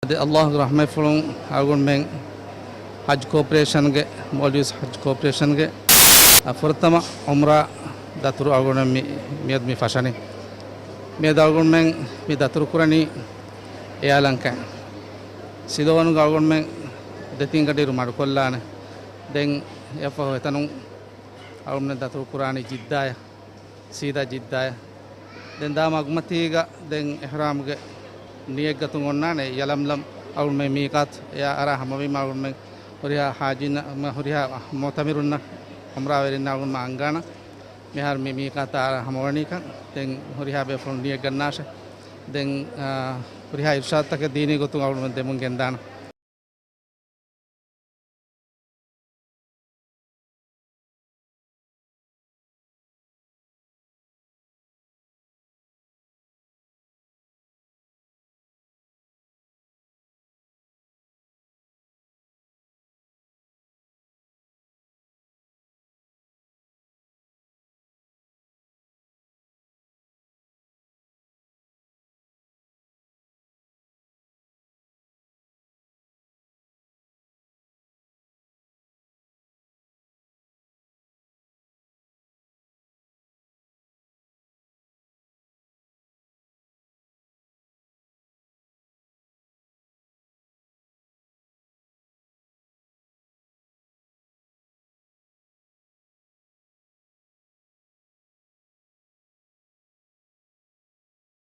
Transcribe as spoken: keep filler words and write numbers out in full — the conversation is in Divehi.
އަދި އައްލާހުގެ ރަޙްމަތްފުޅުން އަޅުގަނޑުމެން ޙައްޖު ކޯޕަރޭޝަންގެ، މޯލްޑިވްސް ޙައްޖު ކޯޕަރޭޝަންގެ ފުރަތަމަ ޢުމްރާ ދަތުރު އަޅުގަނޑުމެން މި، މިއަދު މި ފަށަނީ. މިއަދު އަޅުގަނޑުމެން މި ދަތުރު ކުރަނީ އެއާލަންކައިން. ސިލޯވަނުގަ އަޅުގަނޑުމެން ދެތިން ގަޑިއިރު މަޑުކޮށްލާނެ. ދެން އެއަށްފަހު އެތަނުން އަޅުގަނޑުމެން ދަތުރު ކުރާނީ ޖިއްދާއަށް. ސީދާ ޖިއްދާއަށް. ދެން ދާ މަގުމަތީގަ ދެން އިޙްރާމުގެ ނިޔަތްގަތުން އޮންނާނެ ޔަލަމްލަމް އަޅުގަނޑުމެން މީޤާތު އެއާ އަރާ ހަމަވީމަ އަޅުގަނޑުމެން ހުރިހާ ޙާޖީންނަށް، ހުރިހާ މުޢުތަމިރުންނަށް، ޢުމްރާވެރިންނަށް އަޅުގަނޑުމެން އަންގާނަން މިހާރު މި މީޤާތާ އަރާ ހަމަވަނީކަން. ދެން ހުރިހާ ބޭފުޅުން ނިޔަތް ގަންނާށޭ. ދެން، އާ، ހުރިހާ އިރުޝާދުތަކެއް ދީނީ ގޮތުން އަޅުގަނޑުމެން ދެމުން ގެންދާނަން.